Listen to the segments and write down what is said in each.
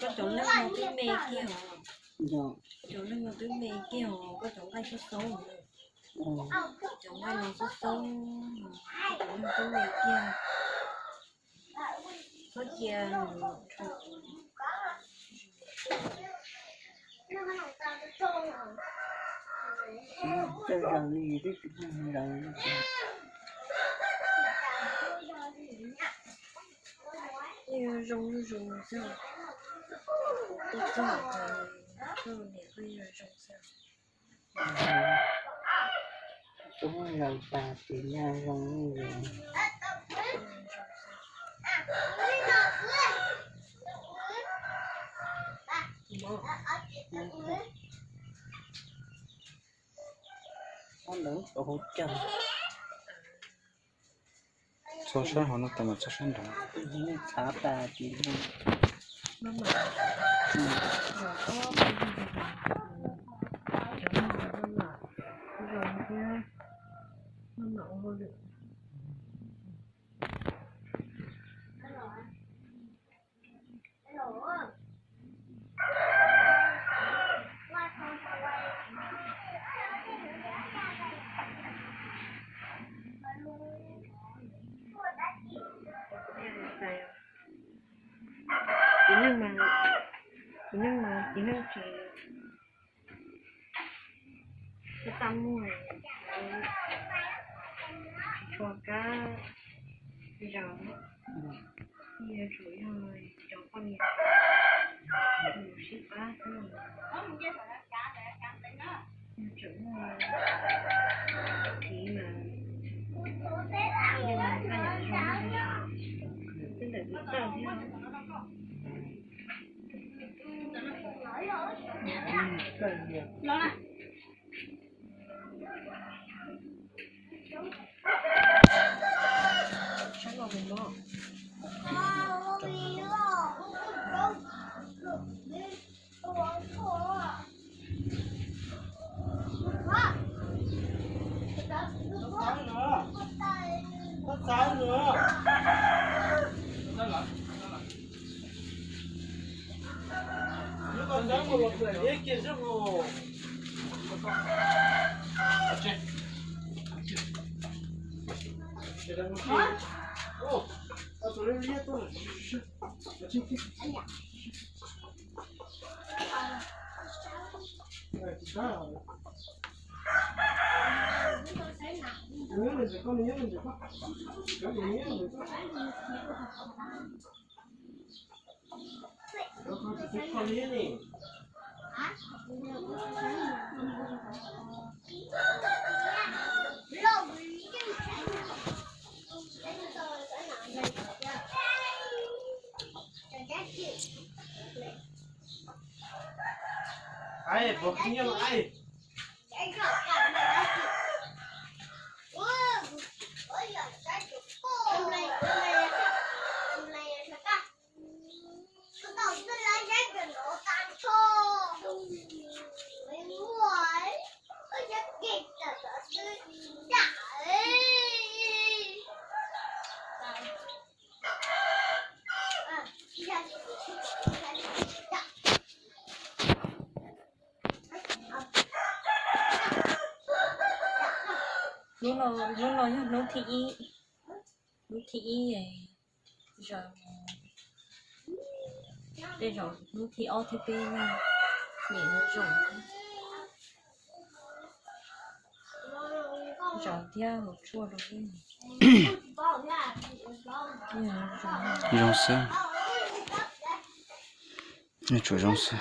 Koj cov leej no twb me kiag os. Koj cov leej no twb me kiag os, koj cov nqaij xoob xoob. Cov nqaij no xoob xoob, koj cov leej twb me kiag. Txhob cia nws txawj zaws li, twb tsis tau zaws li. Zoo zuj zus xwb, kuv tuaj txog koj niam koj yuav zoo xwb. Tub zaws tas ces nyaj zoo li. Txhob sab hauv no tas mas txhob sab nraud. Txhav tas ces Txiv neej mas, txiv neej mas txiv neej tsev, txaj muag, tsis tshua kab zaws, yuav tsum yog cov poj niam mus sib pab xwb. Yog tseem muaj txiv mas yeej koj yam zoo, twb ntawm tus txawj thiab. Hnub no, hnub no yog hnub thib ib, hnub thib ib zaws, tej zaum hnub thib ob thib peb na, nim no zoo. Zaws thiab hauv tshuaj rau xwb. Zoo xwb. Yuav tsum zoo xwb.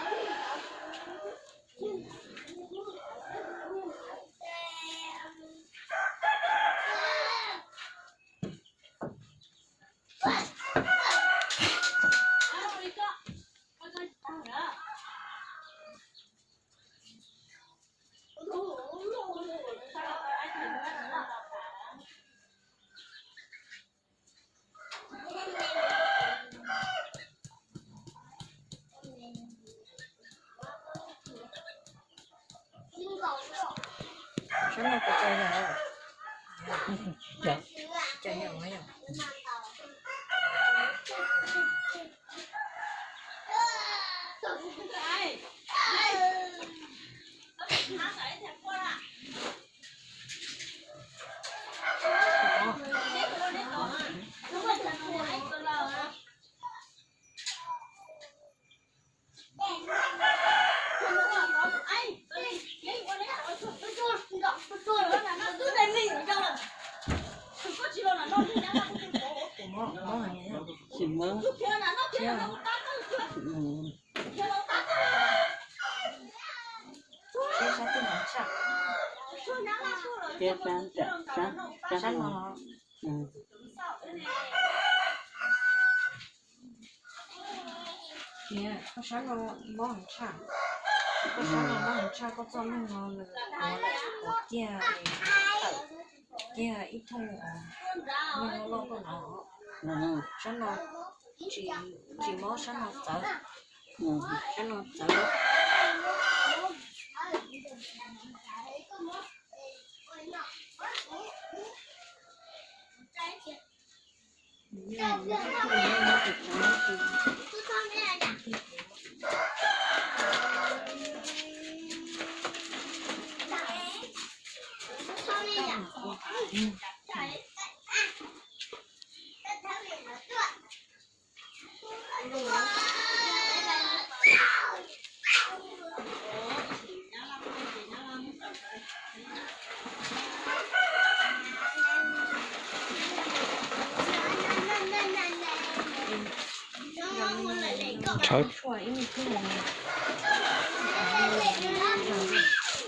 Sab no puas tau yog? Tsis tau yog. Muab. Thiab, thiab sab twg no tshaj? Thiab sab, sab, sab no. Thiab koj sab no mob heev tshaj, koj sab no mob heev tshaj, koj txoj meej no nws ua kiag, tawm kiag ib thooj meej loj loj tuaj no. Sab no tsis, tsis mob, sab no txawv, sab no txawv. Tshawv.